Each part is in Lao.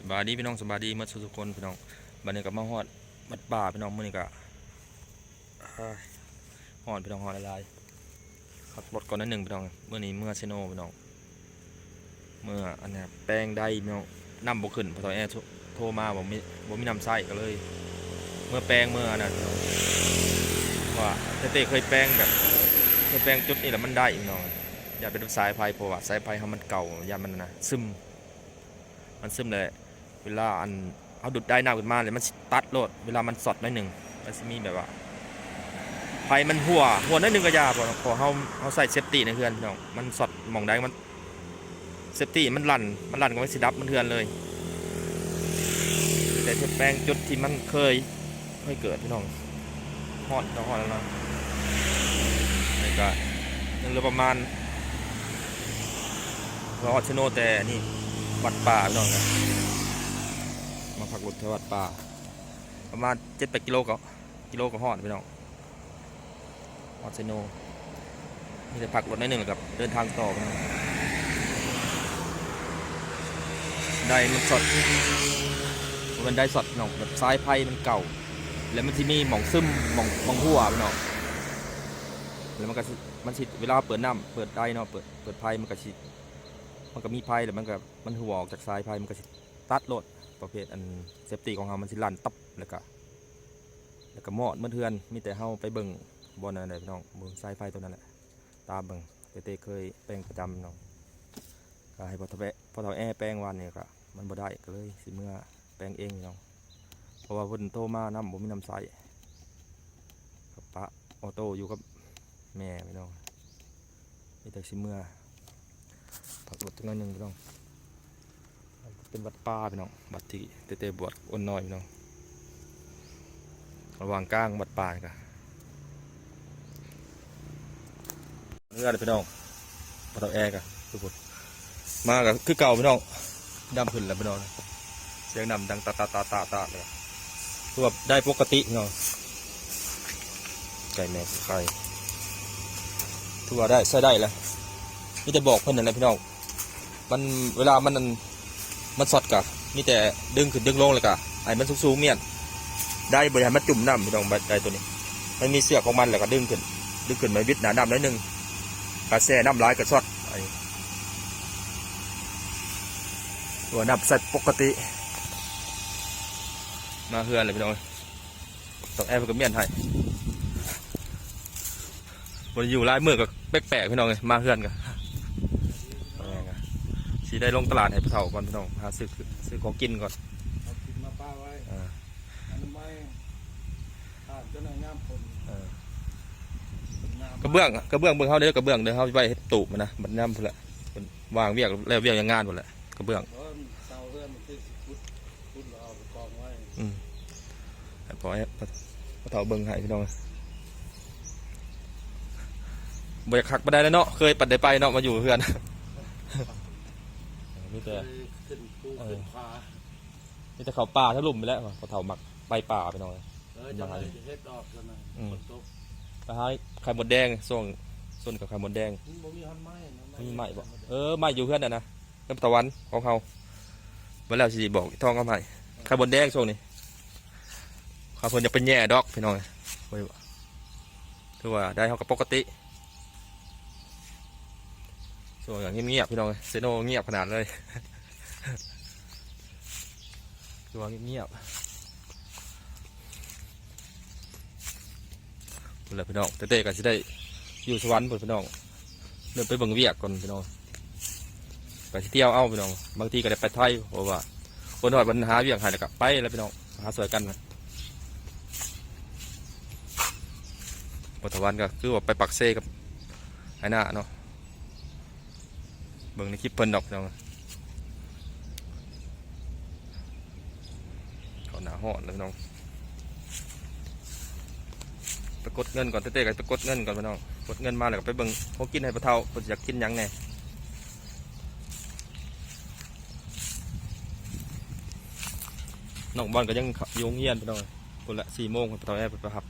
ສະບາຍດີພີ່ນ້ອງ ສະບາຍດີໝົດສູ່ທຸກຄົນພີ່ນ້ອງ. ບັດນີ້ກໍມາຮອດວັດປ່າພີ່ນ້ອງ. ມື້ນີ້ກໍ ເອີຍ ຮ້ອນພີ່ນ້ອງ ຮ້ອນຫຼາຍໆ. ພັກລົດກ່ອນໜ້ອຍໜຶ່ງພີ່ນ້ອງ. ມື້ນີ້ເມືອເຊໂນພີ່ນ້ອງ ເມືອອັນນະ ແປງໄດພີ່ນ້ອງ. ນ້ຳບໍ່ຂຶ້ນ ພໍ່ເຖົ້າແອໂທ ໂທມາ ບໍ່ມີ ບໍ່ມີນ້ຳໃຊ້ ກໍເລີຍເມືອແປງ ເມືອອັນນັ້ນພີ່ນ້ອງ. ເພາະວ່າແຕ່ເຕັ້ເຄີຍແປງແບບ ເຄີຍແປງຈຸດນີ້ແລ້ວມັນໄດ້ພີ່ນ້ອງ. ຢ້ານເປັນສາຍໄຟ ເພາະວ່າສາຍໄຟເຮົາມັນເກົ່າ ຢ້ານມັນອັນນະ ຊຶມ ມັນຊຶມແລ້ວ ເວລາອັນເຮົາດູດໄດ້ນ້ຳຂຶ້ນມາແລ້ວ ມັນຊິຕັດໂລດ. ເວລາມັນຊັອດໜ້ອຍໜຶ່ງ ມັນຊິມີແບບວ່າ ໄຟມັນຮົ່ວ ຮົ່ວໜ້ອຍໜຶ່ງກໍຢ່າ ເພາະ ເພາະເຮົາ ເຮົາໃຊ້ເຊຟຕີໃນເຮືອນພີ່ນ້ອງ. ມັນຊັອດໝ່ອງໃດ ມັນ ເຊຟຕີມັນລັ່ນ ມັນລັ່ນກໍມັນຊິດັບໝົດເຮືອນເລີຍ. ແຕ່ເຮັດແປງຈຸດທີ່ມັນເຄີຍ ເຄີຍເກີດພີ່ນ້ອງ. ຮອດ ຮອດແລ້ວເນາະ. ນີ້ກໍຍັງເຫຼືອປະມານ ຮອດເຊໂນ ແຕ່ນີ້ວັດປ່າພີ່ນ້ອງ. ມາພັກລົດແຖວວັດປ່າ ປະມານເຈັດແປດກິໂລ ກໍ ກິໂລກໍຮອດພີ່ນ້ອງ. ຮອດເຊໂນ ມີແຕ່ພັກລົດໜ້ອຍໜຶ່ງ ແລ້ວກໍເດີນທາງຕໍ່ພີ່ນ້ອງ. ໄດມັນຊັອດ ບໍ່ແມ່ນໄດຊັອດພີ່ນ້ອງ ແບບສາຍໄຟມັນເກົ່າ ແລ້ວມັນຊິມີໝ່ອງຊຶມ ໝ່ອງ ໝ່ອງຮົ່ວພີ່ນ້ອງ. ແລ້ວມັນກໍຊິ ມັນຊິ ເວລາເຮົາເປີດນ້ຳ ເປີດໄດເນາະ ເປີດ ເປີດໄຟ ມັນກໍຊິ ມັນກໍມີໄຟ ແລ້ວມັນກໍ ມັນຮົ່ວອອກຈາກສາຍໄຟ ມັນກໍຊິຕັດໂລດ. ປະເພດອັນເຊຟຕີຂອງເຮົາມັນຊິລັ່ນຕັບ ແລ້ວກໍ ແລ້ວກໍມອດໝົດເຮືອນ. ມີແຕ່ເຮົາໄປເບິ່ງບ່ອນນັ້ນແຫຼະພີ່ນ້ອງ ເບິ່ງສາຍໄຟຕົວນັ້ນແຫຼະ ຕາມເບິ່ງ. ແຕ່ເຕັ້ເຄີຍແປງປະຈຳພີ່ນ້ອງ ກໍໃຫ້ພໍ່ເຖົ້າແອ ພໍ່ເຖົ້າແອແປງວານນີ້ ກໍມັນບໍ່ໄດ້ ກໍເລີຍຊິເມືອແປງເອງພີ່ນ້ອງ. ເພາະວ່າເພິ່ນໂທມານຳ ບໍ່ມີນ້ຳໃຊ້ ກໍປະອໍໂຕ້ຢູ່ກັບແມ່ພີ່ນ້ອງ. ມີແຕ່ຊິເມືອ ພັກລົດຈັກໜ້ອຍໜຶ່ງພີ່ນ້ອງ. ເປັນວັດປ່າພີ່ນ້ອງ ວັດທີ່ເຕັ້ເຕັ້ບວດອົນນ້ອຍພີ່ນ້ອງ. ລະຫວ່າງກາງວັດປ່ານີ້ກະ ເຮືອນພີ່ນ້ອງ ພໍ່ເຖົ້າແອກະ ທຸກຄົນ ມາກະຄືເກົ່າພີ່ນ້ອງ. ນ້ຳຂຶ້ນແລ້ວພີ່ນ້ອງ ສຽງນ້ຳດັງຕາດໆໆໆເລີຍ. ຄືວ່າໄດ້ປົກກະຕິພີ່ນ້ອງ. ໄກ່ແມ່ໄຂ່ ຖືວ່າໄດ້ ໃຊ້ໄດ້ແລ້ວ. ມີແຕ່ບອກເພິ່ນນັ້ນແຫຼະພີ່ນ້ອງ. ມັນ ເວລາມັນ ມັນຊັອດກະມີແຕ່ດຶງຂຶ້ນດຶງລົງ ແລ້ວກະໃຫ້ມັນສູງໆ ມ້ຽນໄດ ບໍ່ໃຫ້ມັນຈຸ່ມນ້ຳພີ່ນ້ອງ. ໄດໂຕນີ້ ມັນມີເຊືອກຂອງມັນ ແລ້ວກະດຶງຂຶ້ນ ດຶງຂຶ້ນມາວິດໜ້ານ້ຳໜ້ອຍໜຶ່ງ. ກະແຊ່ນ້ຳຫຼາຍກະຊັອດ. ອັນນີ້ ຕົວນ້ຳໃຊ້ປົກກະຕິ. ມາເຮືອນແລ້ວພີ່ນ້ອງ ຕ້ອງແອບເພິ່ນກໍມ້ຽນໃຫ້. ບໍ່ໄດ້ຢູ່ຫຼາຍມື້ກໍແປກໆ ພີ່ນ້ອງເອີຍ ມາເຮືອນກໍ ຊິໄດ້ລົງຕະຫຼາດໃຫ້ຜູ້ເຖົ້າກ່ອນພີ່ນ້ອງ ຫາຊື້ ຊື້ຂອງກິນກ່ອນ. ເອົາກິນມາປະໄວ້ ເອີ ອະນາໄມ ຖ້າເຈົ້າໜ້າຍາມຝົນ ເອີ ກະເບື້ອງ ກະເບື້ອງເບິ່ງເຮົາເດີ ກະເບື້ອງເດີ ເຮົາໄວ້ເຮັດຕູບຫັ້ນນະ. ບັດຍາມພຸ້ນແຫຼະ ເພິ່ນວ່າງວຽກ ແລ້ວວຽກຍາມງານພຸ້ນແຫຼະ ກະເບື້ອງ ເອີ ເສົາເຮືອນມັນຄືຊິຂຸດ ຂຸດແລ້ວເອົາໄປກອງໄວ້. ອືມ ໃຫ້ພໍ່ ໃຫ້ພໍ່ເຖົ້າເບິ່ງໃຫ້ພີ່ນ້ອງ. ບໍ່ຢາກຄັກປານໃດແລ້ວເນາະ ເຄີຍປານໃດໄປເນາະ ມາຢູ່ເຮືອນ ມີແຕ່ ເຄີຍຂຶ້ນພູ ເອີ ຂຶ້ນຜາ ມີແຕ່ເຂົ້າປ່າທະລຸ່ມໄປແລ້ວ. ພໍ່ເຖົ້າມັກໄປປ່າພີ່ນ້ອງເອີຍ. ເອີ ຈັກໜ້ອຍຊິເຮັດອອກຊັ້ນນະ ອືມ ຝົນຕົກ ໄປຫາໄຂ່ມົດແດງ ຊ່ວງ ຊ່ວງກັບໄຂ່ມົດແດງ. ມັນບໍ່ມີຮອດໄມ້ນະ ບໍ່ມີໄມ້ບໍ່? ເອີ ໄມ້ຢູ່ເຮືອນຫັ້ນນະ ນ້ຳຕາວັນຂອງເຮົາ. ບໍ່ແລ້ວຊິບອກອີ່ທ້ອງເອົາໃຫ້ ໄຂ່ມົດແດງຊ່ວງນີ້. ຂ້າເພິ່ນຢາກໄປແຍ່ດອກພີ່ນ້ອງເອີຍ. ຖືວ່າໄດ້ເຮົາກໍປົກກະຕິ ຊ່ວງງຽບໆ ພີ່ນ້ອງເອີຍ. ເຊໂນງຽບຂະໜາດເລີຍ ຄືວ່າງຽບໆ ພຸ້ນແຫຼະພີ່ນ້ອງ. ແຕ່ໆ ກໍຊິໄດ້ຢູ່ສະຫວັນພຸ້ນພີ່ນ້ອງ. ເລີ່ມໄປເບິ່ງວຽກກ່ອນພີ່ນ້ອງ ໄປທ່ຽວເອົາພີ່ນ້ອງ. ບາງທີກໍໄດ້ໄປໄທ ເພາະວ່າຄົນຮອດບັນຫາວຽກໃຫ້ ແລ້ວກໍໄປແລ້ວພີ່ນ້ອງ ຫາຊ່ວຍກັນ. ບໍ່ຖາວັນກໍຄືວ່າໄປປາກເຊກັບໄອ້ໜ້າເນາະ. ເບິ່ງໃນຄລິບເພິ່ນດອກພີ່ນ້ອງ ເຂົ້າໜ້າຮ້ອນແລ້ວພີ່ນ້ອງ. ໄປກົດເງິນກ່ອນ ເຕັ້ໆ ກໍໄປກົດເງິນກ່ອນພີ່ນ້ອງ. ກົດເງິນມາແລ້ວກໍໄປເບິ່ງຂອງກິນໃຫ້ພໍ່ເຖົ້າ ເພິ່ນຢາກກິນຫຍັງແດ່. ນ້ອງບອນກໍຍັງຢູ່ໂຮງຮຽນພີ່ນ້ອງ. ພຸ້ນແຫຼະ ສີ່ໂມງ ພໍ່ເຖົ້າແອເພິ່ນໄປຮັບ.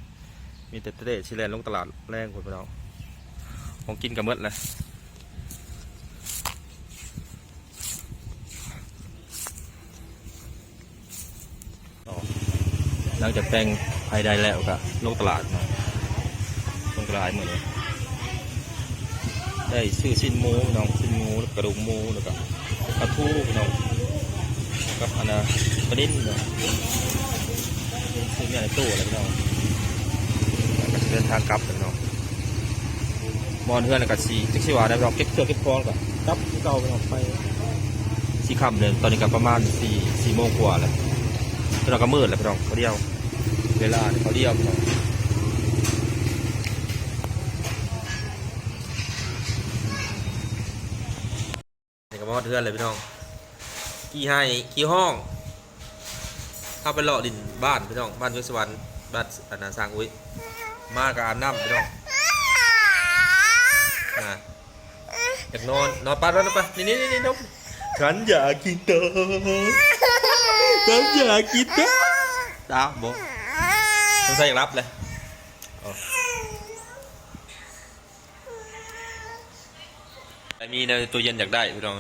ມີແຕ່ເຕັ້ຊິແລ່ນລົງຕະຫຼາດແລງພຸ້ນພີ່ນ້ອງ. ຂອງກິນກໍໝົດແລ້ວ. ເ ຫຼັງຈາກແຕ່ງໄພໄດ້ແລ້ວກະລົງຕະຫຼາດເນາະ ຄົນກະຫຼາຍມື້ນີ້ ໄດ້ຊື້ຊີ້ນໝູເນາະ ຊີ້ນໝູ ກະດູກໝູ ແລ້ວກະປາທູເນາະ ກັບອັນນ່າ ປານິນເນາະ ຊື້ແນວໃນຕູ້ແລ້ວເນາະ ແລ້ວກະຊິເດີນທາງກັບແລ້ວເນາະ. ມາຮອດເຮືອນແລ້ວກະຊິ ຈັກຊິວ່າແນວໃດ ເກັບເຄື່ອງເກັບຂອງແລ້ວກະກັບຄືເກົ່າ ໄປ ຊິຄ່ຳເລີຍ ຕອນນີ້ກະປະມານສີ່ ສີ່ໂມງກວ່າແລ້ວ ຕອນນີ້ກະມືດແລ້ວພີ່ນ້ອງ ພໍດີເວລາພໍດີພີ່ນ້ອງ. ນີ້ກະມາຮອດເຮືອນແລ້ວພີ່ນ້ອງ ຂີ້ໄຫ້ຂີ້ຮ້ອງ ເຮົາໄປເລາະຫຼິ້ນບ້ານພີ່ນ້ອງ ບ້ານເວງສະຫວັນ ບ້ານອັນນ່າ ຊ່າງອຸ້ຍ ມາກະອາບນ້ຳພີ່ນ້ອງ ອ່າ ຢາກນອນ ນອນ ໄປ ໄປ ໄປ ນີ້ ນີ້ ນີ້ ນີ້ ນົມ ສັນຢາກິນເດີ ສັນຢາກິນເດີ ຕາບໍ່ ສົງໄສຢາກຫຼັບແຫຼະ ໂອ້. ໄດ້ມີໃນຕູ້ເຢັນຢາກໄດ້ພີ່ນ້ອງ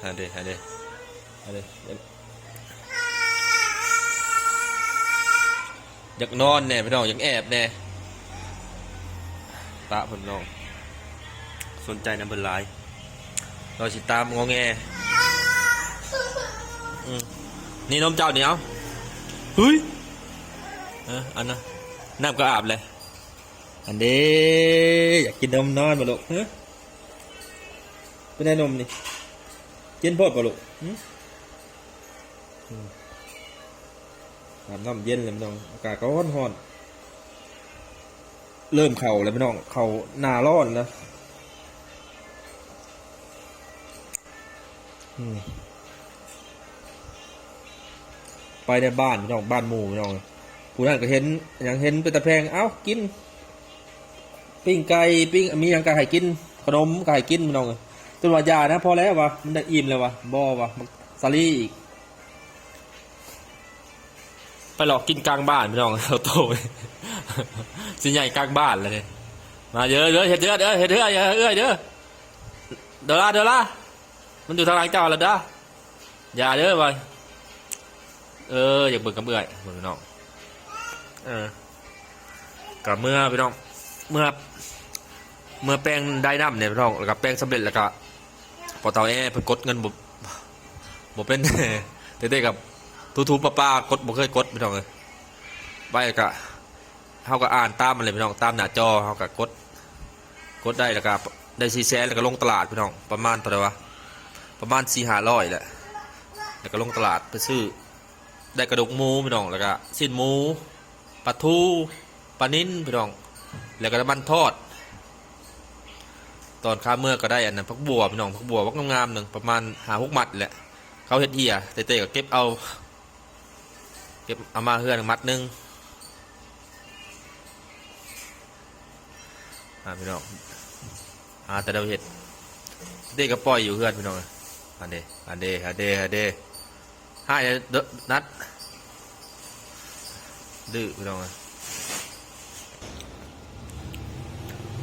ຫັ້ນເດ ຫັ້ນເດ ຫັ້ນເດ ຢາກນອນແດ່ພີ່ນ້ອງ ຢາກແອບແດ່ ປະເພິ່ນພີ່ນ້ອງ ສົນໃຈນຳເພິ່ນຫຼາຍ ລອຊິຕາມງໍແງ ອືມ ນີ້ນົມເຈົ້ານີ້ ເອົາ ຫຶຍ ເອີ ອັນນະ ນ້ຳກະອາບແຫຼະ ອັນເດ ຢາກກິນນົມນອນບໍ່ລູກ ຮະ ເປັນໄດນົມນີ້ ເຢັນໂພດບໍ່ລູກ ຫຶ ອືມ ອາບນ້ຳເຢັນແລ້ວພີ່ນ້ອງ ອາກາດກະຮ້ອນໆ ເລີ່ມເຂົ້າແລ້ວພີ່ນ້ອງ ເຂົ້າໜ້າຮ້ອນແລ້ວ ອືມ. ໄປໃນບ້ານພີ່ນ້ອງ ບ້ານໝູ່ພີ່ນ້ອງ ຜູ້ນັ້ນກະເຫັນຫຍັງ ເຫັນເປັນຕາແພງ ເອົ້າ ກິນ ປີ້ງໄກ່ ປີ້ງ ມີຫຍັງກະໃຫ້ກິນ ຂະໜົມກະໃຫ້ກິນພີ່ນ້ອງ ຈົນວ່າຢ່ານະ ພໍແລ້ວວ່າ ມັນໄດ້ອີ່ມແລ້ວວ່າ ບໍ່ວ່າ ສາລີອີກ ໄປເລາະກິນກາງບ້ານພີ່ນ້ອງ ໂຕ ຊິໃຫຍ່ກາງບ້ານແລ້ວນີ້ ມາເດີ ເດີ ເຮັດເດີ ເດີ ເຮັດເຮືອ ເອື້ອຍເດີ ໂດລາ ໂດລາ ມັນຢູ່ທາງຫຼັງເຈົ້າຫັ້ນລະເດີ ຢ່າເດີວ່າ ເອີ ຢາກເບິ່ງກັບເອື້ອຍພີ່ນ້ອງ ເອີ ກະເມືອພີ່ນ້ອງ ເມືອ ເມືອແປງໄດ້ນ້ຳນີ້ພີ່ນ້ອງ ແລ້ວກະແປງສຳເລັດ ແລ້ວກະ ພໍເຖົ້າແອເພິ່ນກົດເງິນບໍ່ ບໍ່ເປັນ ແຕ່ເດັກກະ ຖູໆປະປາ ກົດ ບໍ່ເຄີຍກົດພີ່ນ້ອງເອີຍ ໄປກະ ເຮົາກະອ່ານຕາມຫັ້ນແຫຼະພີ່ນ້ອງ ຕາມໜ້າຈໍ ເຮົາກະກົດ ກົດໄດ້ ແລ້ວກະໄດ້ສີ່ແສນ ແລ້ວກະລົງຕະຫຼາດພີ່ນ້ອງ ປະມານເທົ່າໃດວະ ປະມານສີ່ຫ້າຮ້ອຍແຫຼະ ແລ້ວກະລົງຕະຫຼາດໄປຊື້ ໄດ້ກະດູກໝູພີ່ນ້ອງ ແລ້ວກະຊີ້ນໝູ ປາທູ ປານິນພີ່ນ້ອງ ແລ້ວກະນ້ຳມັນທອດ ຕອນຂາເມືອກະໄດ້ອັນນັ້ນ ຜັກບົ່ວພີ່ນ້ອງ ຜັກບົ່ວບັກງາມໆໜຶ່ງ ປະມານຫ້າຫົກມັດແຫຼະ ເຂົາເຮັດເຫ່ຍ ເຕ້ໆກະເກັບເອົາ ເກັບເອົາມາເຮືອນມັດໜຶ່ງ ອ່າ ພີ່ນ້ອງ ຫາແຕ່ແນວເຮັດ ເຕ້ກະປ່ອຍຢູ່ເຮືອນພີ່ນ້ອງ ອັນເດ ອັນເດ ອັນເດ ອັນເດ ຫາຍເດີ ນັດ ດື້ພີ່ນ້ອງ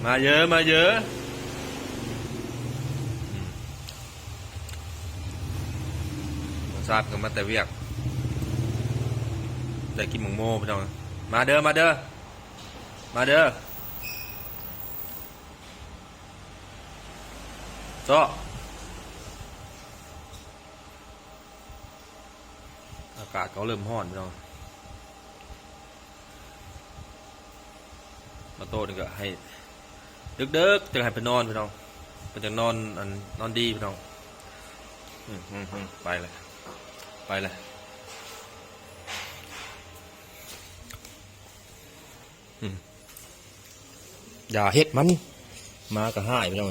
ມາເຢີ ມາເຢີ ອືມ ຊາບກະມາແຕ່ວຽກ ໄດ້ກິນໝາກໂມພີ່ນ້ອງ ມາເດີ ມາເດີ ມາເດີ ເຊາະ ອາກາດກະເລີ່ມຮ້ອນພີ່ນ້ອງ ມາໂຕນີ້ກະໃຫ້ເດິກໆ ຈັ່ງໃຫ້ໄປນອນພີ່ນ້ອງ ເພິ່ນຈັ່ງນອນ ອັນ ນອນດີພີ່ນ້ອງ ອືມ ອືມ ອືມ ໄປແລ້ວ ໄປແລ້ວ. ອືມ ຢ່າເຮັດມັນ ໝາກະຮ້າຍພີ່ນ້ອງ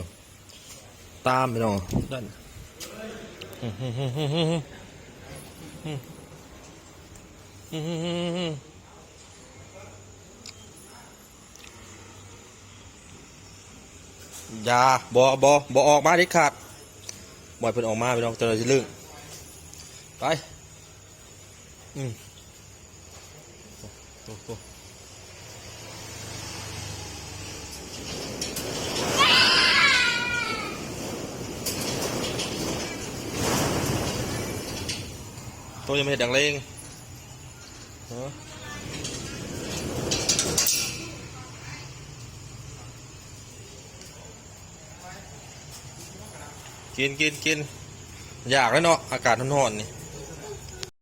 ຕາມພີ່ນ້ອງ ນັ້ນ ຢ່າ ບໍ່ ບໍ່ ບໍ່ອອກມາເດັດຂາດ ບໍ່ໃຫ້ເພິ່ນອອກມາພີ່ນ້ອງ ເຈົ້າໜ້າທີ່ລຶ້ງ ໄປ ອືມ. ໂຕຍັງບໍ່ເຮັດດັງເລງ. ເອີ ກິນ ກິນ ກິນ ຢາກແລ້ວເນາະ ອາກາດຮ້ອນໆນີ້.